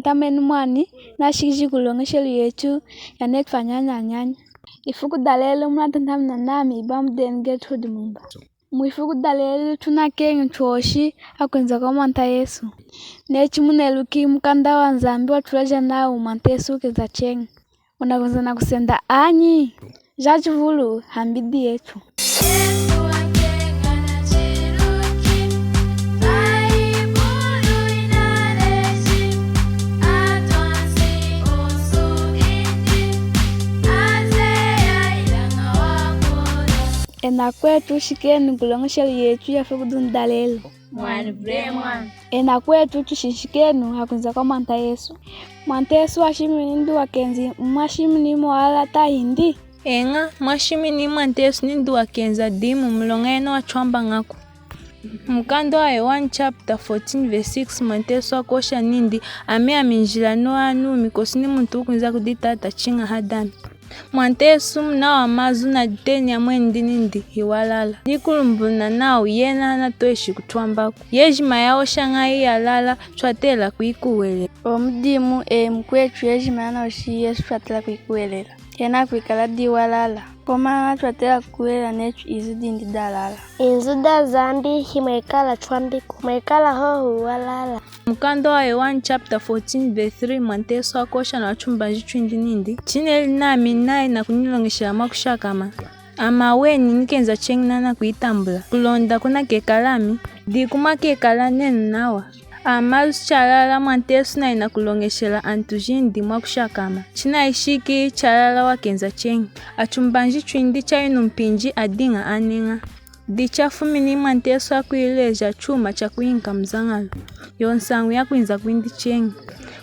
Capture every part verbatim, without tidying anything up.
Tamenu mwani, nashikiji kuloñeshelu yetu ya netu anyanya anyanya. Ifuku dalelu munatatamana nami ibwambu denu Gertrude Mumba. Mwifuku dalelu tunakeñi twosi akwinza kwa Mwanta Yesu. Neyi muneluki mukanda wa Nzambi watuleja nawu Mwanta Yesu wakenza cheñi. Wunakwinza nakusenda anyi? Jajivulu hambidi yetu. Enu akwetu, shikenu kuloñeshelu yetu ya ifuku dinu dalelu. Mwani Bremwa. Enu akwetu, tushinshikenu hakwinza kwa Mwanta Yesu. Mwanta Yesu washimwini nindi wakenzi, mwashimwini mwalala tahindi? Eña, mwashimwini Mwanta Yesu nindi wakenza dimu, muloña yena watwambañaku. Mukanda wa Yohane chapter fourteen verse six, Mwanta Yesu wakuhosha nindi, ami, ami njila, niwanumi, kosi nimuntu wukwinza kudi Tata chiña hadami. Mwanta Yesu munawa mazu naditeni yomweni nindi hiwalala. Nikulumbulula nawu yena hanatweshi kutwambaku. Yejima yahoshañayi yalala, twatela kuyikuhwelela. Omu dimu, e mukwetu, yejima yanahoshi Yesu twatela kuyikuhwelela. Yena hakwikala diyi walala. Komana twatela kukuhwelela netu izu dindi dalala. Inzu da Nzambi himwekala twambiku, mwekala hohu walala. Mukanda wa Yohane chapter fourteen verse three, Mwanta Yesu wakuhosha nawatumbanji twindi nindi, chineli nami nayi nakuniloñeshela mwakushakama. Ami aweni nikenza cheñi nanakuyitambula, kulonda kunakekala ami, diku mwakekala nenu nawa. Awa mazu chalala Mwanta Yesu nayi nakuloñeshela antu jindi mwakushakama. Chinayishiki chalala wakenza cheñi. Atumbanji twindi chayinu mpinji adiña aneña. Dichafumini Mwanta Yesu hakuyileja chuma chakuyinka muzañalu, yonsañu yakwinza kwindi cheñi,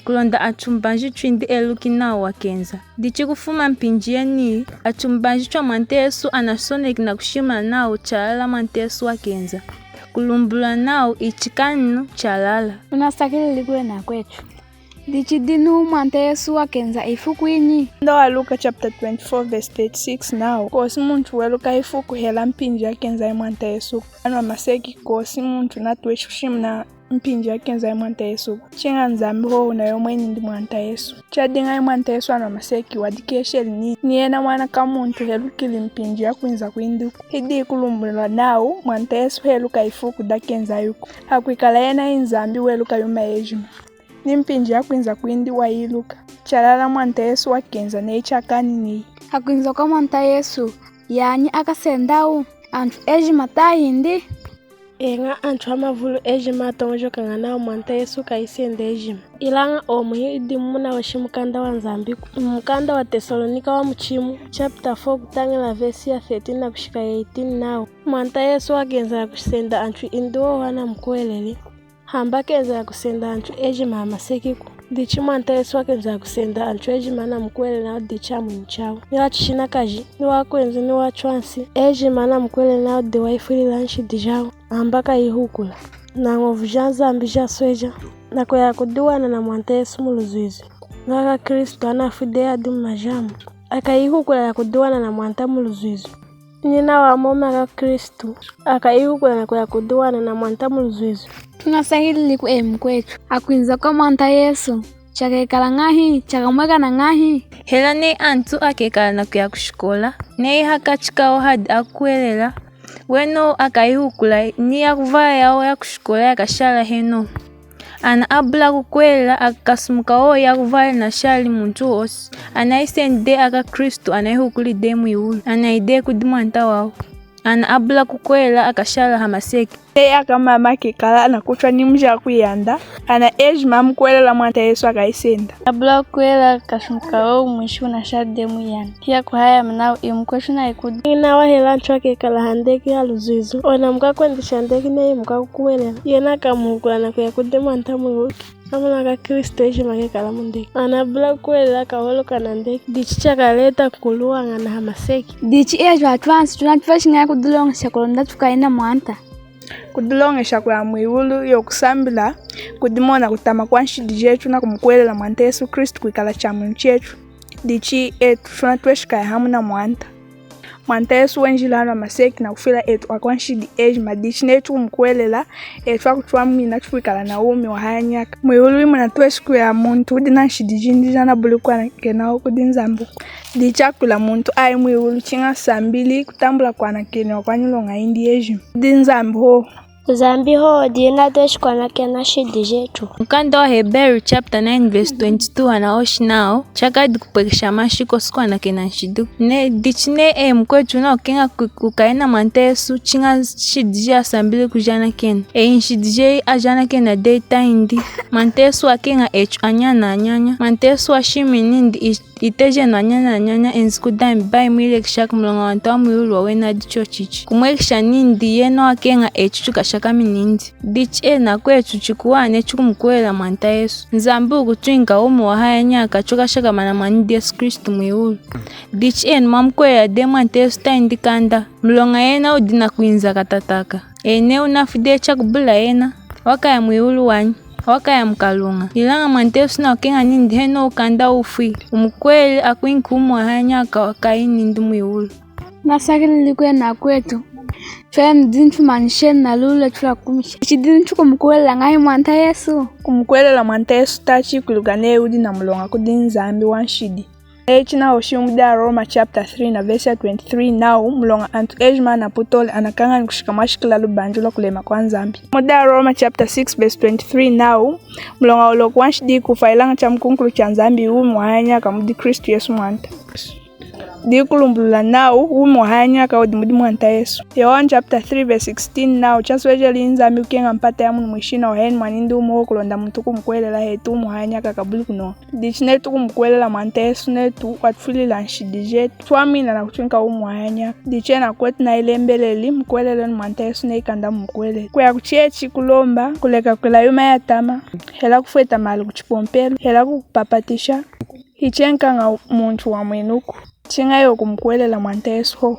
kulonda atumbanji twindi eluki nawu wakenza. Dichi kufuma mpinji yeniyi, atumbanji twa Mwanta Yesu anasoneki nakushimuna nawu chalala Mwanta Yesu wakenza. Kulumbulula nawu ichi kaninu chalala. Tunasakilili kwenu akwetu. Dichi dinu Mwanta Yesu wakenza ifuku inyi? Mukanda wa Luka chapter twenty-four verse thirty-six nawu, kosi muntu weluka ifuku hela mpinji yakenzayi Mwanta Yesu. Hanu hamaseki kosi muntu natweshi kushimuna mpinji yakenzayi Mwanta Yesu. Chiña Nzambi hohu naye omweni nindi Mwanta Yesu. Chadiñayi Mwanta Yesu hanu hamaseki wadikehesheli nindi, ni yena Mwana kamuntu helukili mpinji yakwinza kwindiku. Hidi kulumbulula nawu Mwanta Yesu heluka ifuku dakenzayiku. Hakwikala yena hi Nzambi weluka yuma yejima. Ni mpinji yakwinza kwindi wayiluka. Chalala Mwanta Yesu wakenza neyi chakaniniyi. Hakwinza kwa Mwanta Yesu, anyi akasendawu antu ejima tahindi? Eña, antu amavulu ejima atoñojokaña nawu Mwanta Yesu kayisenda ejima. Ilaña omu hidimu munahoshi mukanda wa Nzambiku. Mukanda wa Tesalonika wamuchimu, chapter four, kutañila verse ya thirteen nakushika eighteen nawu, Mwanta Yesu wakenza nakusenda antu indi hohu anamukuhweleli. Hamba kenza nakusenda antu ejima hamasekiku. Dichi Mwanta Yesu wakenza nakusenda antu ejima anamukuhweleli nawu diChamwinu chawu. Ni watushinakaji, ni wakwenzi, ni watwansi, ejima anamukuhweleli nawu diwayifwilila nshidi jawu. Hamba akayihukula nañovu ja Nzambi jasweja, nakuya kudiwana na Mwanta Yesu muluzwizwi. Ni akwaKristu anafwi dehi adi mumajamu, akayihukula nakudiwana na Mwanta muluzwizwi. Ni nawa amomi akwaKristu akayihukula nakuya kudiwana na Mwanta muluzwizwi. Tunasakililiku e mukwetu. Hakwinza kwa Mwanta Yesu chakekala ñahi, chakamwekana ñahi? Hela neyi antu akekala nakuya kushikola, neyi hakachi kawu hadi akukuhwelela, wenowu akayihukula, ni yakuvala yawu yakushikola yakashala henohu. Ana abula kukuhwelela akakasumuka hohu yakuvala nashali muntu hosi. Ana ayisendi dehi akwaKristu, ana ayihukuli dehi mwiwulu, ana ayi dehi kudi Mwanta wawu. Ana abula kukuhwelela akashala hamaseki. Neyi akamama akekala nakutwa ni mujaha kwiyanda, ana ejima amukuhwelela Mwanta Yesu akayisenda. Abula kukuhwelela akakasumuka hohu mwishi kunashali dehi mwiyanda. Hiyakuhayama nawu i mukwetu nayi kudi. Ni nawa hela antu akekala handeki haluzwizwi, ona mukwakwendesha ndeki neyi mukwakukuhwelela, yena akamuhukula nakuya kudi Mwanta mwiwulu. Amuna akwaKristu ejima akekala mundeki. Ana abula kukuhwelela akaholoka na ndeki. Dichi chakaleta kuluwañana hamaseki. Dichi etu atwansi tunatweshi ñahi kudiloñesha kulonda tukayi na Mwanta? Kudiloñesha kuya mwiwulu hiyokusambila kudimona kutama kwa nshidi jetu nakumukuhwelela Mwanta Yesu Kristu kwikala Chamwinu chetu. Dichi etu tunatweshi kaya hamu na Mwanta. Mwanta Yesu wenjili hanu hamaseki nakufwila etu akwanshidi ejima. Dichi neyi tukumukuhwelela, etu akutwamwina tukwikala nawumi wahaya nyaka. Mwiwulu himunatweshi kuya muntu wudi nanshidi jindi janabuli kwanakenawu kudi Nzambiku. Dichi hakwila muntu ayi mwiwulu chiña sambili kutambula kwanakenewa kwanyiloña yindi yejima kudi Nzambi hohu. Nzambi hohu diyi natweshi kwanakena nshidi jetu. Mukanda wa Heberu chapter nine verse twenty-two anahoshi nawu, chakadi kupwekesha mashi kosi kwanakena nshidiku. Neyi dichi neyi eyi mukwetu wunakukeña ku-, kukaya na Mwanta Yesu, chiña nshidi jeyi asambili kujanakena. Eyi nshidi jeyi ajanakena dehi tahindi. Mwanta Yesu wakeña etu anyana anyanya. Mwanta Yesu washimwini nindi i- Itejenu anyana anyanya enzi kudami, bayi mwilekeshaku muloña wanta wamwiwulu wawena hadi chochichi. Kumwekesha nindi yena wakeña etu tukashakami nindi. Dichi enu akwetu, chikuwaha neyi tukumukuhwelela Mwanta Yesu, Nzambi wukutwinka wumi wahaya nyaka tukashakama na Mwanindi Yesu Kristu mwiwulu. Dichi enu mwamukuhwelela dehi Mwanta Yesu tahindi kanda? Muloña yena wudi nakwinza katataka. Eyi neyi wunafwi dehi chakubula yena, wakaya mwiwulu wanyi, wakaya mukalunga. Ilaña Mwanta Yesu nakukeña nindi henohu kanda wufwi, wumukuhweleli akwinki wumi wahaya nyaka wakayi nindi mwiwulu. Nasakilili kwenu akwetu. Twenu dinu tumanishenu na luwi lwetu lwakukumisha. Ichi dinu tukumukuhwelela ñahi Mwanta Yesu? Kumukuhwelela Mwanta Yesu tachi kwiluka neyi wudi namuloña kudi Nzambi wanshidi. Echi chinahoshi mudi Aroma chapter three na verse ya twenty-three nawu, muloña antu ejima anaputoli anakañanyi kushika mwashikila lubanji lwakulema kwaNzambi. Mudi Aroma chapter six verse twenty-three nawu, muloña wuloku wanshidi kufwa, ilaña chamukunkulu chaNzambi wumi wahaya nyaka mudi Kristu Yesu Mwanta. Dikulumbulula nawu wumi wahaya nyaka wudi mudi Mwanta Yesu. Yowanu chapter three verse sixteen nawu, chaswejeli Nzambi kukeña mpata yamunu mwishina waheni Mwanindi wumu hohu kulonda muntu wukumukuhwelela heti wumi wahaya nyaka akabuli kunoña. Dichi neyi tukumukuhwelela Mwanta Yesu, netu watufwilila nshidi jetu, twamwina nakutwinka wumi wahaya nyaka. Dichi enu akwetu nayilembeleli, mukuhwelelenu Mwanta Yesu neyi kanda mumukuhweleli. Kuya kuchechi, kulomba, kuleka kwila yuma yatama, hela kufweta mali kuchipompelu, hela kukupapatisha, hichenkaña muntu wamwinuku. Chiña yowu kumukuhwelela Mwanta Yesu hohu.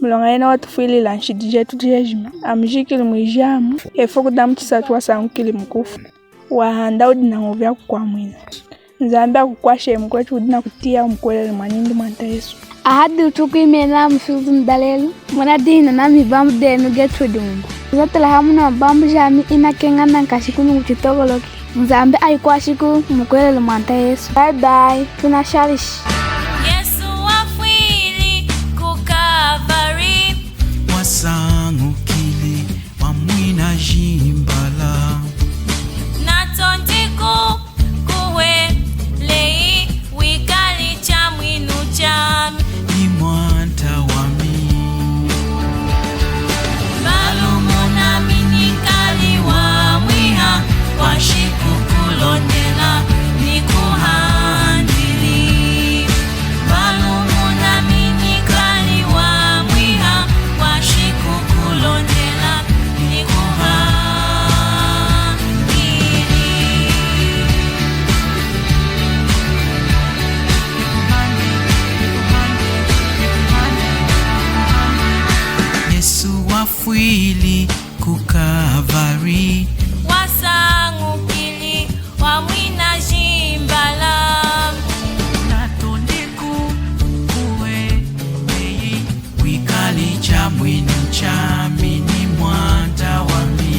Muloña yena watufwilila nshidi jetu jejima. Amujikili mwijamu, ifuku damuchisatu wasañukili mukufwa. Wahanda wudi nañovu yakukwamwina. Nzambi akukwashe mukwetu wudi nakutiya, umukuhweleli Mwanindi Mwanta Yesu. Aha dihu tukwimena musuzu mudalelu, munadihina nami ibwambu denu Gertrude Mumba. Kuzatila hamu namabwambu jami inakeña nankashi kunu kuChitokoloki. Nzambi ayikwashiku, mukuhweleli Mwanta Yesu. Bye bye, tunashalishi. Yesu wafwili ku Kalvari. Wasañukili wamwina jimbala. Natondeli kukuhweleli wikali chamwinu chami. Ni Mwanta wami. Balumunami nikali wamwiha, kwashi kukulondela nikuhandili. Balumunami nikali wamwiha, kwashi kukulondela nikuhandili. Yesu wafwili ku Kalvari. Wasañukili wamwina jimbala. Natondeli kukuhweleli wikali chamwinu chami, ni Mwanta wami.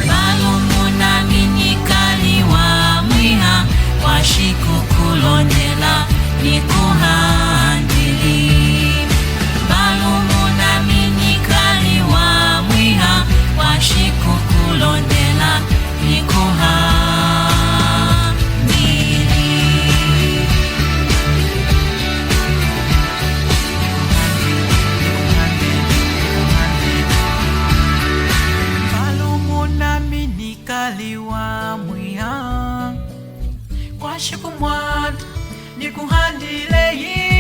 Balumunami nikali wamwiha, kwashi kukulondela nikuhandili. Balumunami nikali wamwiha, kwashi kukulondela nikuhandili. Balumunami nikali wamwiha, kwashi ku Mwanta nikuhandili.